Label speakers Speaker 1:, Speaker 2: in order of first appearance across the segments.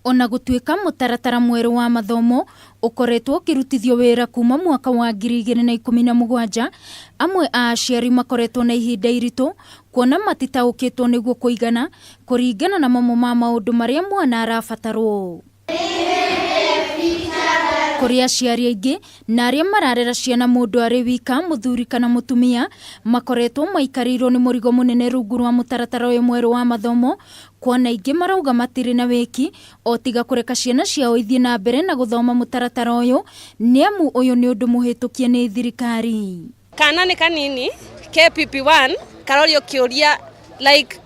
Speaker 1: Ona gũtuĩka mũtaratara mwerũ wa mathomo ũkoretwo ũkĩrutithio wĩra kuma mwaka wa 2017, amwe a aciari makoretwo na ihinda iritũ kuona matitaũkĩtwo nĩguo kũigana kũringana na mamwe ma maũndũ marĩa mwana arabatarwo. Kũrĩ aciari aingĩ na arĩa mararera ciana mũndũ arĩ wika, mũthuri kana mũtumia, makoretwo maikarĩirwo nĩ mũrigo mũnene rungu rwa mũtaratara ũyũ mwerũ wa mathomo, kuona aingĩ marauga matirĩ na wĩki o tiga kũreka ciana ciao ithiĩ na mbere na gũthoma mũtaratara ũyũ nĩamu ũyũ nĩ ũndũ mũhĩtũkie nĩ thirikari.
Speaker 2: Kana nĩ kanini ke PP1 karorio kĩũria like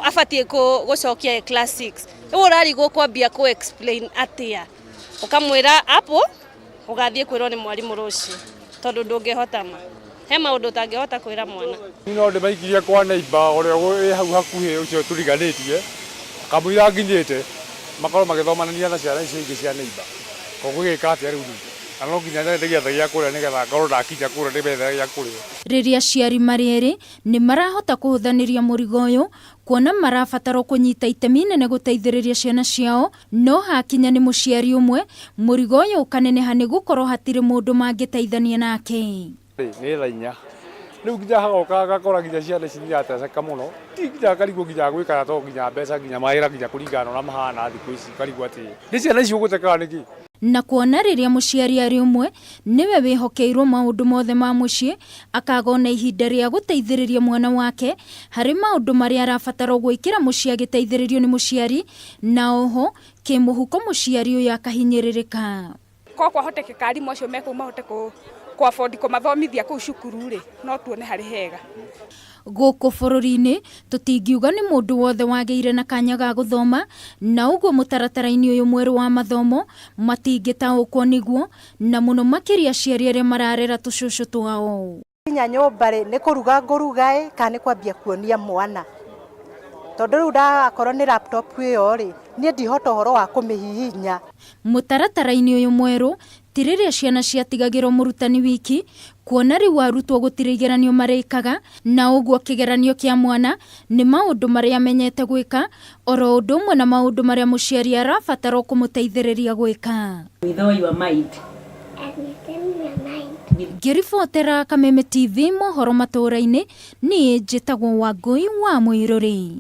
Speaker 2: abatiĩ gũcokia e class 6. Rĩu ũrarigwo kwambia kũ explain atĩa, ũkamwĩra apple ũgathiĩ kwĩrwo nĩ mwarimũ rũciũ tondũ ndũngĩhota ma. He maũndũ ũtangĩhota kwĩra mwana.
Speaker 3: No ndĩmaikirie kwa neighbor ũrĩa wĩ hau hakuhĩ ũcio tũriganĩtie, kamũira nginyĩte makorwo magĩthomanania na ciana icio ingĩ cia neighbor. Ũgũgĩka atĩa rĩu ningĩ? Na no nginya ndĩgĩethe gĩa kũrĩa nĩgetha ngorwo ndakinya kũrĩa ndĩmethere gĩa kũrĩa.
Speaker 1: Rĩrĩa aciari marĩ erĩ nĩ marahota kũhũthanĩria mũrigo ũyũ, kuona marabatarwo kũnyita itemi inene gũteithĩrĩria ciana ciao, no hakinya nĩ mũciari ũmwe, mũrigo ũyũ ũkaneneha nĩ gũkorwo hatirĩ mũndũ mangĩteithania nake.
Speaker 3: Nĩ thaa inya rĩu nginya hagoka ngakora nginya ciana ici nĩirateceka mũno ti nginya ngarigwo nginya gwĩka tondũ nginya mbeca nginya mawĩra nginya kũringana na ũrĩa mahana thikũ ici ũkarigwo atĩ nĩ ciana ici ũgũte kana nĩkĩ.
Speaker 1: Na kuona rĩrĩa mũciari arĩ ũmwe nĩwe wĩhokeirwo maũndũ mothe ma mũciĩ, akaga ona ihinda rĩa gũteithĩrĩria mwana wake harĩ maũndũ marĩa arabatarwo gwĩkĩra mũciĩ agĩteithĩrĩrio nĩ mũciari, na oho kĩmũhuko mũciari ũyũ akahinyĩrĩrĩka.
Speaker 4: Korwo kwahotekeka arimũ acio me kũu mahote kũ afford kũmathomithia kũu cukuru rĩ, no tuone harĩ hega.
Speaker 1: Gũkũ bũrũri-inĩ tũtingiuga nĩ mũndũ wothe wagĩire na kanya ga gũthoma, na ũguo mũtaratara-inĩ ũyũ mwerũ wa mathomo matingĩtaũkwo nĩguo, na mũno makĩria aciari arĩa mararera tũcũcũ twao.
Speaker 5: Nginya nyũmba rĩ, nĩ kũruga ngũruga ĩ, kana nĩ kwambia kuonia mwana? Tondũ rĩu ndakorwo nĩ laptop ĩyo rĩ, niĩ ndihota ũhoro wa kũmĩhihinya.
Speaker 1: Mũtaratara-inĩ ũyũ mwerũ, ti rĩrĩa ciana ciatigagĩrwo mũrutani wiki, kuona rĩu arutwo gũtirĩ igeranio marĩkaga, na ũguo kĩgeranio kĩa mwana nĩ maũndũ marĩa amenyete gwĩka, oro ũndũ ũmwe na maũndũ marĩa mũciari arabatarwo kũmũteithĩrĩria gwĩka.
Speaker 6: With all your mind.
Speaker 1: Ngĩribotera Kameme TV mohoro matũũra-inĩ, niĩ njĩtagwo Wangũi wa Mũirũrĩ.